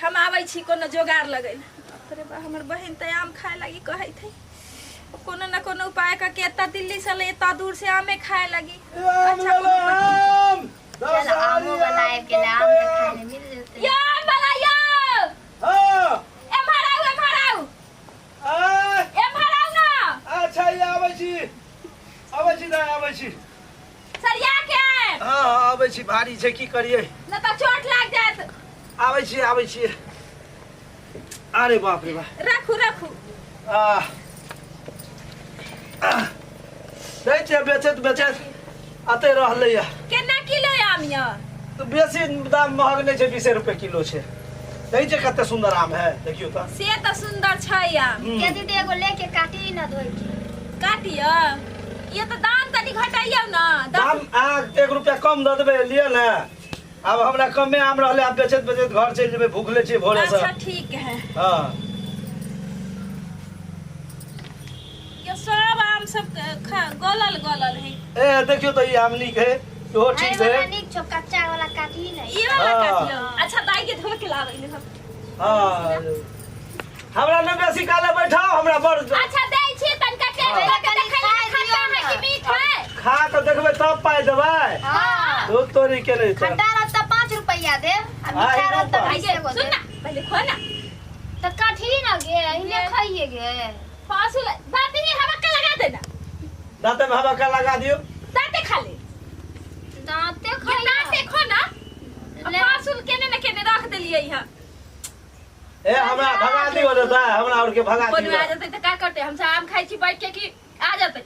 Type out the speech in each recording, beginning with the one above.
हम आबै छी कोनो जोगाड़ लगै। अरे बा, हमर बहिन तऽ आम खाए लागी कहैत है। कोनो न कोनो उपाय करके एतऽ दिल्ली से ले एतऽ दूर से आमे खाए लगी। आम अच्छा ले कोनो उपाय। आम। चल आमो दशहरी वाला आम, आबि गेलै, आम तऽ बम्बई खाय आम। लए मिल जेतै। यो आम वाला यो। हाँ। एम्हर आउ, एम्हर आउ। आय, एम्हर आउ ना। अच्छा ई आबै छी, आबै छी दाइ, आबै छी। सरिया के आयब। हाँ हाँ, आबै छी, भारी छै, की करियै। न तऽ चोट लाग जायत। आबै छी, आबै छी। अरे बाप रे बाप। रखू रखू। आह आह। दै छियै बेचैत बेचैत अते रहलैया। केना किलो आम यऽ? तऽ बेसी दाम महग नहि छै, 20 रुपए किलो छै। देखै छियै कते सुन्दर आम है, देखियौ तऽ। से तऽ सुन्दर छै आम। के दीदी एगो लेके काटी न धोइ के। काटियो ये तऽ दाम तनी घटैयौ ना। दाम अहाँ 1 रुपया कम दऽ देबै, लिअ ने। आब हमरा कमे आम रहलै, आब बेचैत बेचैत घर चलि जेबै, भूखले छियै भोरे से। अच्छा ठीक है। हाँ। ये सब आम सब गलल गलल है। ए देखियौ तऽ ई आम नीक है, इहो अरे ठीक है। वाला नीक छौ, कच्चा वाला काटी न। ये वाला हाँ। काटियो। अच्छा दाई के धो के लाबै ले हम। हाँ, हमरा नहि बेसी काले बैठाउ, हमरा बड़। अच्छा दै छी तनका टेस्ट हाँ। कऽ के कनी देखै खाय खट्टा दियौ है ना। कि मीठ है। खा कऽ देखबै तब पाइ देबै। हाँ। दूध तोरी के नहि तऽ। खट्टा रहत तऽ 5 रुपैया देब आ हाँ, मीठा ई रहत तऽ रूपा। 20 गो सुन देब। ना, पहिले खो ना। तऽ काटी न गे, अहिने खाइए गे। फासुल बात नहीं, हवा का लगा देना। दाँते में हवा का लगा दियौ। दाँते खा ले। दाँते ये खाइए। दाँते खो ना। ले। फासुल केने न केने रख देलियै यहाँ। ए हमरा भगा दियौ रे दाइ, हमरा आओर के भगा कोनो दियौ। आ जेतै तऽ का करतै? हमसब आम खाइ छी बैठ के कि आ जेतै?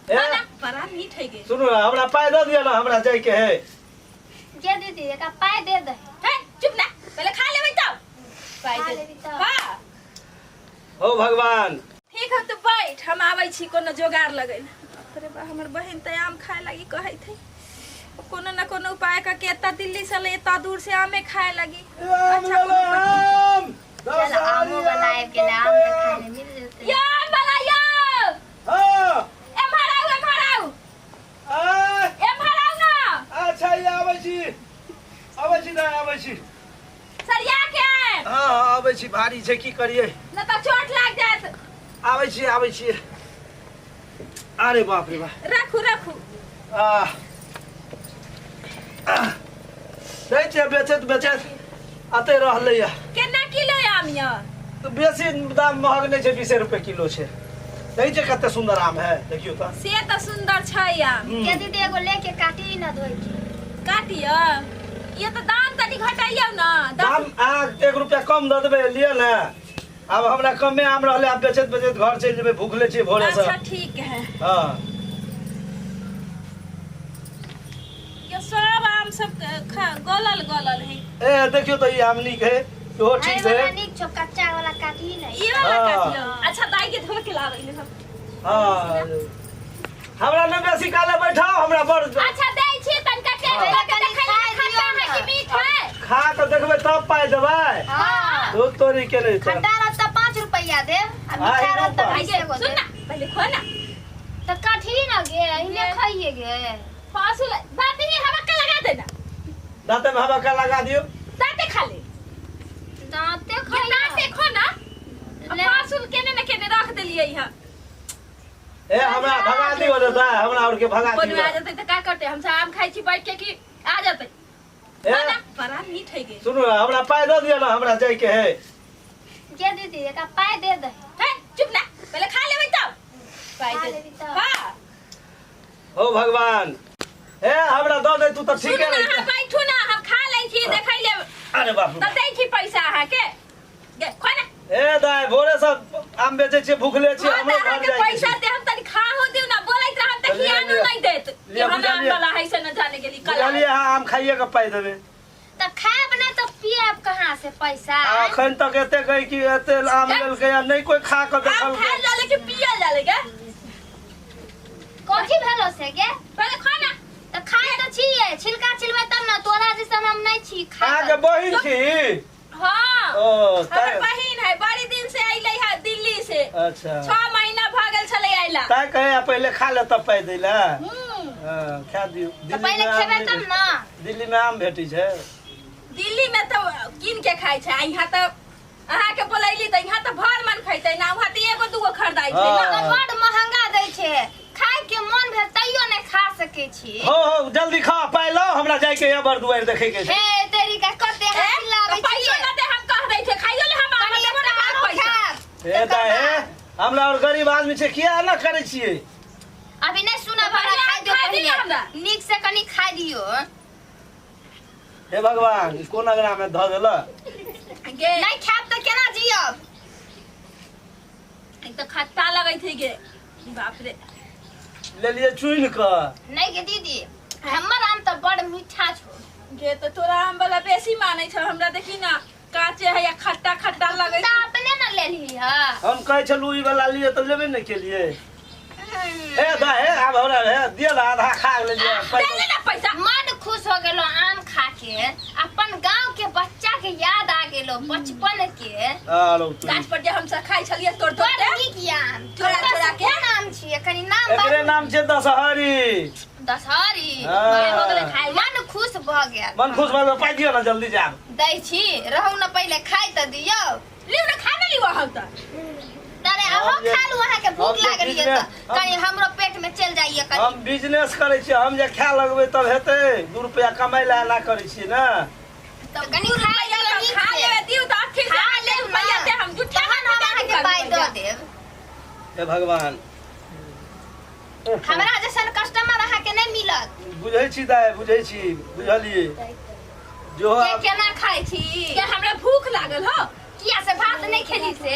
ए ना, बड़ा मीठ है गे। सुनू ने, हमरा पाइ दऽ दिअ ने, हमरा जाइके है। के दीदी एकरा पाइ दे दे। हे चुप ना, पहिले खा लेबै तब पाइ खा दे। लेबी तब। हाँ। हो भगवान। ठीक है तू बैठ, हम आबै छी कोनो जोगाड़ लगै। अरे बा, हमर बहिन तऽ आम खाए लागी कहैत है। कोनो न कोनो उपाय करके एतऽ दिल्ली से ले एतऽ दूर से आमे खाए लगी। आम अच्छा ले कोनो उपाय। आम। चल आमो दशहरी वाला आम, आबि गेलै, आम बम्बई तऽ खाय आम। लए मिल जेतै। यो आम वाला यो। हाँ। एम्हर आउ, एम्हर आउ। आय, एम्हर आउ ना। अच्छा ई आबै छी, आबै छी दाइ, आबै छी। सरिया के आयब। हाँ हाँ, आबै छी, भारी छै, की करियै। न तऽ चोट लाग जायत। आबै छी, आबै छी। अरे बाप रे बाप। रखू रखू। आह आह। दै छियै बेचैत बेचैत अते रहलैया। केना किलो आम यऽ? तऽ बेसी दाम महग नहि छै, 20 रुपए किलो छै। देखै छियै कते सुन्दर आम है, देखियौ तऽ। से तऽ सुन्दर छै आम। के दीदी एगो लेके काटी न धोइ के। काटियो ये तऽ दाम तनी घटैयौ ना। दाम अहाँ 1 रुपया कम दऽ देबै, लिअ ने। आब हमरा कमे आम रहलै, आब बेचैत बेचैत घर चलि जेबै, भूखले छियै भोरे से। अच्छा ठीक है। हाँ। ये सब आम सब गलल गलल है। ए देखियौ तऽ ई आम नीक है, इहो अरे ठीक वाला है। नीक छौ, कच्चा वाला काटी न। ये वाला हाँ। काटियो। अच्छा दाई के धो के लाबै ले हम। हाँ, हमरा नहि बेसी काले बैठाउ, हमरा बड़। अच्छा दै छी तनका टेस्ट हाँ। कऽ के कनी देखै खाय खट्टा दियौ है ना। कि मीठ है। खा कऽ देखबै तब पाइ देबै। हाँ। दूध तोरी के नहि तऽ। खट्टा रहत तऽ 5 रुपैया देब आ हाँ, मीठा ई रहत तऽ रूपा। 20 गो सुन देब। ना, पहिले खो ना। तऽ काटी न गे, अहिने खाइए गे। फासुल बात नहीं, हवा का लगा देना। दाँते में हवा का लगा दियौ। दाँते खा ले। दाँते ये खाइए। दाँते खो ना। ले। फासुल केने न केने रख देलियै यहाँ। ए हमरा भगा दियौ रे दाइ, हमरा आओर के भगा कोनो दियौ। आ जेतै तऽ का करतै? हमसब आम खाइ छी बैठ के कि आ जेतै? ए ना, बड़ा मीठ है गे। सुनू ने, हमरा पाइ दऽ दिअ ने, हमरा जाइके है। के दीदी एकरा पाइ दे दे। हे चुप ना, पहिले खा लेबै तब पाइ खा दे। लेबी तब। हाँ। हो भगवान। ए हमरा दऽ दे तू तऽ सुनू ठीके ना, रहितै। अहाँ बैठू ना, हम खा लै छी, देखै लेब। अरे बाप रे। तब दै छी पैसा अहाँके। गे, खो ना। ए दाइ, भोरे से आम बेचै छियै, भूखले छियै, हाँ, हमरो तऽ घर अहाँके जाइके पैसा छै। दे, हम तनी खाहो दियौ ना, बोलैत रहब तऽ लिअ, खियानो लिअ। नहि देत। लिअ, कि हम आम बुझलियै। वाला है से न जाने गेली कला। बुझलियै, अहाँ आम खाइए के पाइ देबै। तऽ खायब नहि तऽ पियब कहाँ से पैसा? अखन तक एते गई कि एते आम लेलकै आ नहि कोइ खा कऽ आम देखलकै। खायल जाले कि पियल जाले गे? कथी भेलो से गे? पहिले खा ना। तऽ खाय तऽ छियै, छिलका छिलबै तब ने, तोरा जैसन हम नहि छी खाय। अहाँके बहिन छी? हाँ। ओ हमर बहिन है, बड़ी दिन से अइलै है दिल्ली से। अच्छा। 6 महीना भऽ गेल छलै अइला। ताइ कहै पहिले खा ले तब पाइ दै लए। हम्म। हाँ, खा दियौ। तऽ दिल्ली पहिले में आम खेबै नहि तब भेट- ने। दिल्ली में आम भेटै छै। दिल्ली में तो कीन के खाइ छै। आ यहाँ तऽ अहाँके बोलैली तऽ यहाँ तऽ भर मन खैतै ना, वहाँ तऽ एगो दूगो खरीदाइ छै ना। हाँ। तऽ बड महंगा दै छै, खाय के मन भेल तैयो नहि खा सकै छी। हो हो, जल्दी खा पाइ लो, हमरा जाय के या बर दुआरि देखे के छै। हे तेरी का कते ए, हँसी तऽ लाबै पैसो छियै। न दे, हम कह दै छै खाइयो ले, हम कनि अहाँ देबो एकटा ना आरो पैसा। खायब। हे तकर दाइ हे, बाद हमरा और गरीब आदमी छै, किया एना करै छियै? अभी नहि सुनब, तऽ हमरा पहिले खाय दियौ। खाय दियौ हमरा। पहिले नीक से कनि खाय दियौ। हे भगवान, ई कोन अंगना में धऽ देलक? गे नहि खायब तऽ केना जियब? एक तऽ खट्टा लगै छै गे, बाप रे। लेलियै चुनि कऽ। नहि गे दीदी, हमर आम तऽ बड़ मीठा छौ। गे तऽ तोरा आम वाला बेसी मानै छौ, हमरा देखी ना काचे है या खट्टा खट्टा लगै तऽ अपने ने लेलही ह। हम कहै छलहुँ ई वाला लिअ तऽ लेबे नहि केलियै। हे दाइ हे, आब हमरा हे दिअ ने, आधा खा लेलियै दे दे ना पैसा। मन खुश हो गेलो आम खा के, अपन गांव के बच्चा के याद आ गेलो बचपन के। आरो तू गाछ पर जे हमसब खाइ छलियै तोड़ तोड़ बड़ के नीक ये आम। चोरा चोरा के। कोन आम छियै? कनि नाम एकरे बाजू। नाम छै दशहरी। दशहरी। हाँ। हो गेलै खाइ ले। मन खुश भऽ गेल। मन खुश भऽ गेल, पाइ दिअ ने जल्दी, जायब। दै छी, रहू ने, पहिले खाइ तऽ दियौ। लिउ ने, खा ने लिउ अहाँ तऽ। तारे अहो हम जे- खा लू, अहाँके हम भूख जे लागल ये बिजनेस- तऽ कनि हमरो पेट में चलि जाइए कनि। हम बिजनेस करै छियै, हम जे खाय लगबै तब हेतै? 2 रुपया कमाइ लए एना करै छियै ने। तऽ कनि खा लिअ नीक खा से। लेबै दियौ तऽ अथी खा लेब ने। रुपैआ दे, हम झूठे तहन हम अहाँके पाइ दऽ देब। हे भगवान, हमरा जैसन कस्टमर अहाँके नहि मिलत। बुझै छी दाइ, बुझै छी, बुझलियै जो के आब। केना खाइ छी के हमरा भूख लागल हो। किया से भात नहि खेली से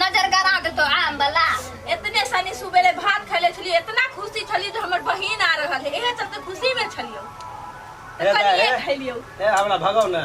नजर गरा देतो आम वाला। इतने सनी सुबेरे भात खैले छलियै, इतना खुशी छलियै जे हमर बहिन आ रहल है, इहे चलते खुशी में छलियौ। हे दाइ, कनिए हे। खैलियौ। हे, हमरा भगाउ ने।